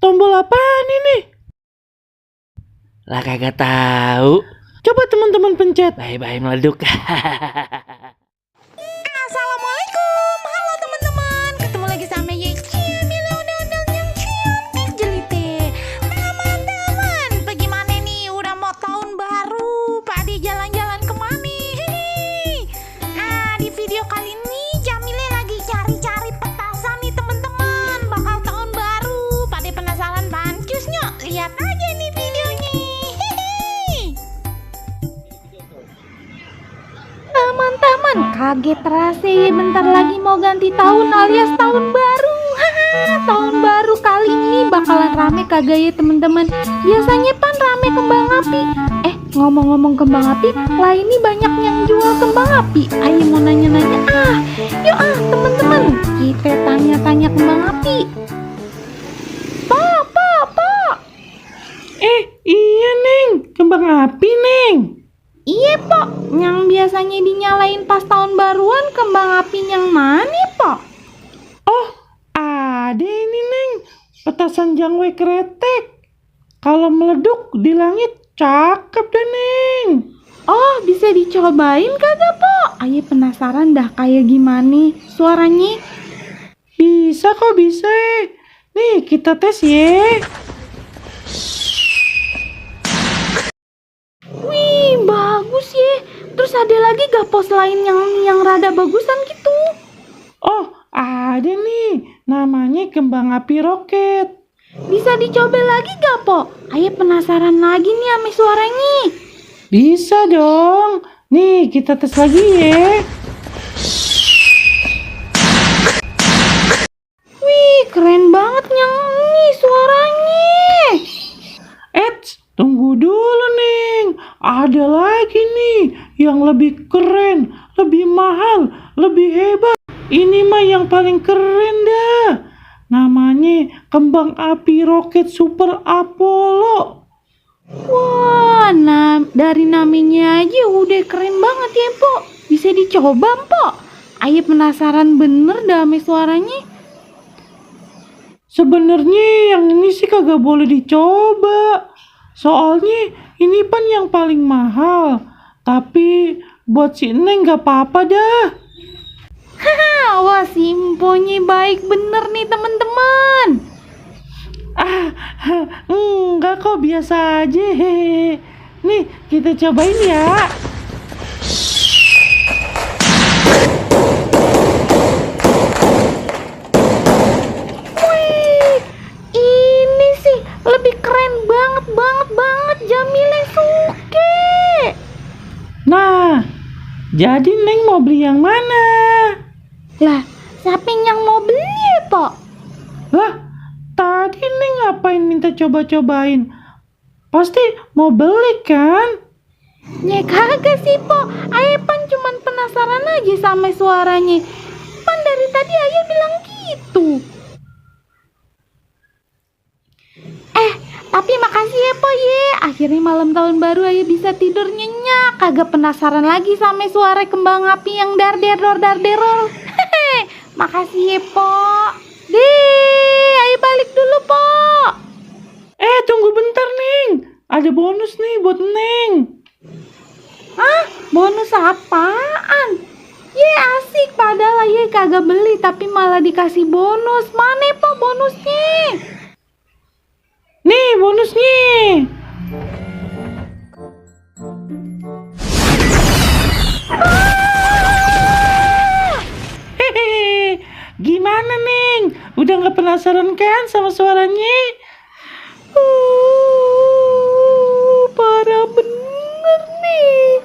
tombol apaan ini? Lah kagak tahu. Coba teman-teman pencet. Bye-bye meleduk. Assalamualaikum, halo teman-teman. Ketemu lagi sama Yecia, milih-milih yang cantik jelite. Teman-teman, bagaimana nih? Udah mau tahun baru, Pak Ade jalan-jalan kemana? Hehehe. Nah, di video kali ini Jamile lagi cari-cari petasan nih teman-teman. Bakal tahun baru. Pak Ade penasaran bancusnya? Lihat aja nih videonya. Hehehe. Teman-teman, kaget terasa ya, bentar lagi mau ganti tahun alias tahun baru. Tahun baru kali ini bakalan rame kagak ya teman-teman? Biasanya pan rame kembang api. Ngomong-ngomong kembang api, lah ini banyak yang jual kembang api. Ayo mau nanya-nanya yuk teman-teman, kita tanya-tanya kembang api. Pak. Iya Neng, kembang api Neng. Iya Pok, yang biasanya dinyalain pas tahun baruan kembang api yang mana Pok? Oh, ada ini Neng, petasan jangwe kretek. Kalau meleduk di langit, cakep deh Neng. Oh, bisa dicobain kagak Pok? Ayo penasaran dah kayak gimana suaranya. Bisa kok bisa. Nih kita tes ya. Wih, bagus ya. Terus ada lagi gak pos lain yang rada bagusan gitu? Oh, ada nih, namanya kembang api roket. Bisa dicoba lagi gak Pok? Ayo penasaran lagi nih sama suaranya. Bisa dong. Nih kita tes lagi ya. Wih, keren banget yang ini suaranya. Tunggu dulu Neng. Ada lagi nih yang lebih keren, lebih mahal, lebih hebat. Ini mah yang paling keren dah. Namanya kembang api roket Super Apollo. Wah, dari namanya aja udah keren banget ya Pok. Bisa dicoba Pok? Ayo penasaran bener dah sama suaranya. Sebenarnya yang ini sih kagak boleh dicoba. Soalnya ini pan yang paling mahal. Tapi buat si Neng gak apa-apa dah. Wah, si Emponya baik bener nih teman-teman. Enggak kok, biasa aja. Hehehe. Nih kita cobain ya. Wih, ini sih lebih keren banget Jamile suke. Nah, jadi Neng mau beli yang mana? Lah, siapa yang mau beli ya Pok? Lah, tadi Neng ngapain minta coba-cobain? Pasti mau beli kan? Ya kagak sih Pok, Ayo pan cuman penasaran aja sama suaranya. Pan dari tadi Ayo bilang gitu. Tapi makasih ya Pok ye. Akhirnya malam tahun baru Ayo bisa tidur nyenyak. Kagak penasaran lagi sama suara kembang api yang darderor. Makasih ya Pok. Ayo balik dulu Pok. Tunggu bentar Neng. Ada bonus nih buat Neng. Bonus apaan? Ye asik, padahal Ayo kagak beli tapi malah dikasih bonus. Mana Pok bonusnya? Nih bonusnya. Hehehe. Gimana Neng? Udah gak penasaran kan sama suaranya? Parah bener nih.